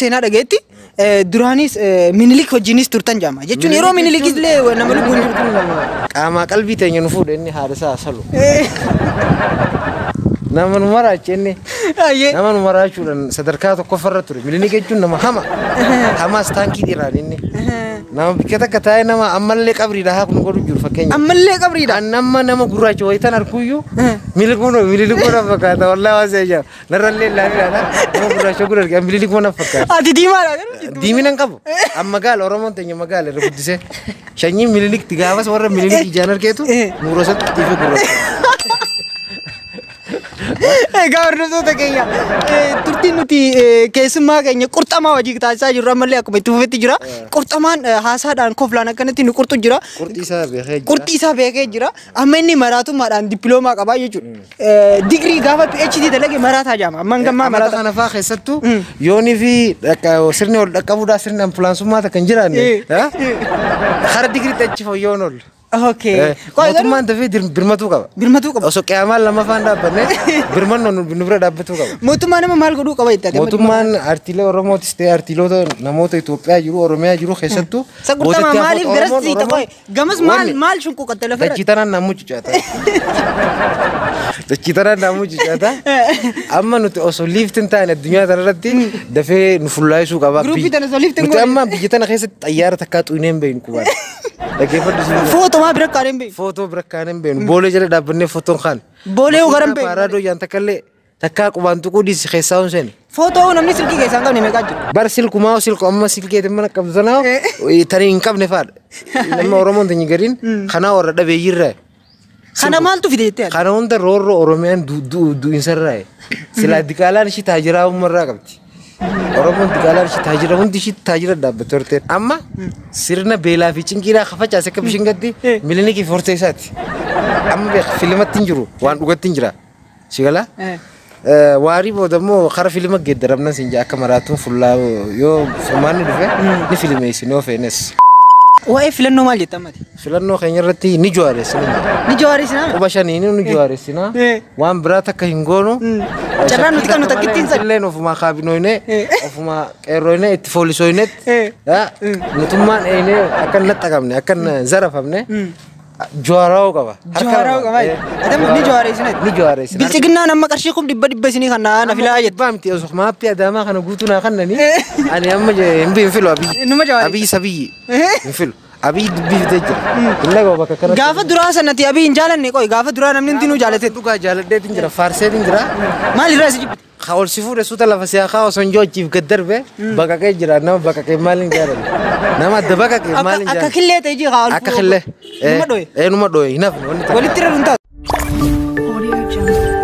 Seenaa dhageetti duraanis Minilik wajjinis turtan jaama. Jechuun yeroo Minilikis illee nama lubbuun jirtu. Qaamaa qalbii teenya nu fuudhe inni haadha isaa salu. Nama nu maraache inni. Nama nu maraachuudhaan sadarkaa tokkoffarra ture. Minilik jechuun nama hama. Hamaas taankii dhiiraan inni. Nama bikka takka taa'ee nama ammallee qabriidha haa kun godhu jiru fakkeenya. Ammallee qabriidha. An amma nama gurraacha wayitan arguuyyuu mililikuu na fakkaata wallaahi waan si'a jaa. Narrallee ilaalidha. Nama gurraacha gurra arge mililikuu na fakkaata. Ati diimaadha garuu. Diimina hin qabu. Amma magaala Oromoon teenya magaala irra guddisee. Sanyiin Minilikti gaafas warra Minilik ijaan argeetu nuura isatti ife gurraacha. Egaa hordoftoota keenya turtiin nuti keessummaa keenya qurxamaa wajjin taasisaa jirru ammallee akkuma itti fufetti jira. Qurxamaan haasaadhaan koflaan akkanatti nu qurxu jira. Qurxii isaa beekee jira. Qurxii isaa beekee jira. Amma inni maraatummaadhaan dippiloomaa qabaa jechuudha. Digirii gaafa PhD dalage maraataa jaama. Amma hangammaa Amata maraataa. kana fa'aa keessattuu yoonii fi sirni ol dhaqqabuudhaa sirni ambulaansummaa takka hin jiraanne kara digiriitti achi fooyya'uun oolu. Okay. Qoy garuu Mootummaan dafee birmatuu qaba. Birmatuu qaba. Osoo qiyaamaan lammaffaan dhaabbanne birmannoon nu bira dhaabbatuu qaba. Mootummaan nama maal godhuu qaba jettee? Mootummaan artiilee Oromootis ta'e artiiloota namoota Itoophiyaa jiru Oromiyaa jiru keessattuu Isa qurxamaa boodatti maaliif hafoota garas Oromoon siita qoy? Gamas maal Wanni maal shunquuqatte lafa dachii tanaan naamuu cucaata. Dachii tanaan naamuu cucaata. Amma nuti osoo liiftiin taane addunyaa tanarratti dafee nu fullaa'isuu qaba. Gruupii tana osoo liiftiin Nuti goone. amma biyya tana keessatti xayyaara takkaa xuynee hin beeknu qubaan. Dhaggeeffadhu siin jedha. Footomaa bira kaanee hin beeku. Footoo bira kaanee hin beeknu. Boolee jala dhaabbannee footoon kaane. Boolee hoo garan beeku. Paaraadoo jaan takkallee takkaa qubaan tuquu dhiisi keessaa hin seene. Footoo namni silkii keessaa hin qabne meeqaa jira? Bar silkumaa silku amma silkeetiin mana qabdu sanaa tani hin qabne faadha. Nama Oromoon tanya gadiin kanaa warra dhabeeyyiirraa. Kana maaltu fide jettee yaadda? Kana hunda roorroo Oromiyaan du'insarraa. Silaa diqaalaan ishii taajiraa uummarraa qabdi. Oromoon diqaalaan ishii taajira hundi ishii taajira dhaabbatte horteen. Amma sirna beelaa fi cinqiidhaa kafacaase akka bishingatti Milinikii fi hortee isaati. Amma beek filimatti hin jiru waan dhugatti hin jira. Si galaa? Waarii booda immoo kara filima geeddaramna siin jaa akka maraatuun fullaa yoo furmaanni dhufe ni filimeessin yoo feenes. Waa'ee filannoo maal jetta ammati? Filannoo keenya irratti ni jawaareessina. Ni jawaareessina? Quba shaniin ni jawaareessina. Waan biraa takka hin goonu. Carraan nuti qabnu takkittiin sana. Illeen ofumaa kaabinoyne ofumaa qeerroyne itti foolisoynetti nutummaan eenyee akka hin naxxaqamne akka hin zarafamne jawaaraa'uu qaba. Harka Jawaaraa'uu qaba. Ati ni jawaareessina. Ni jawaareessina. Bilchiginnaan amma qarshii 100,000 isinii kan na filaa jette. Abbaa miti osoo maappii Adaamaa kana guutuu naa kannani ani amma hin filu Abiyyi. Numa jawaareessa. Abiyyi sabiyyi hin filu. Abiyyi dubbii fidee jira. Hin dhaga'u bakka kanatti. Gaafa duraa sanatti Abiyyi hin jaalanne qoy gaafa duraa namni hundinuu jaalate. Dhugaa jaaladheetiin jira faarseetiin jira. Maal irraa si jibbite? Ka ol si fuudhe suuta lafa siyaa kaa osoo hin joochiif gad darbe baqaqee jira nama baqaqee maal hin jaalanne. Nama adda baqaqee maal hin Akka jaalanne. killee ta'e jii haa ol Akka killee. Numa dhoye. Numa dhoye hin hafne wanni takka. Walitti rarrun taatu. Audio Jungle.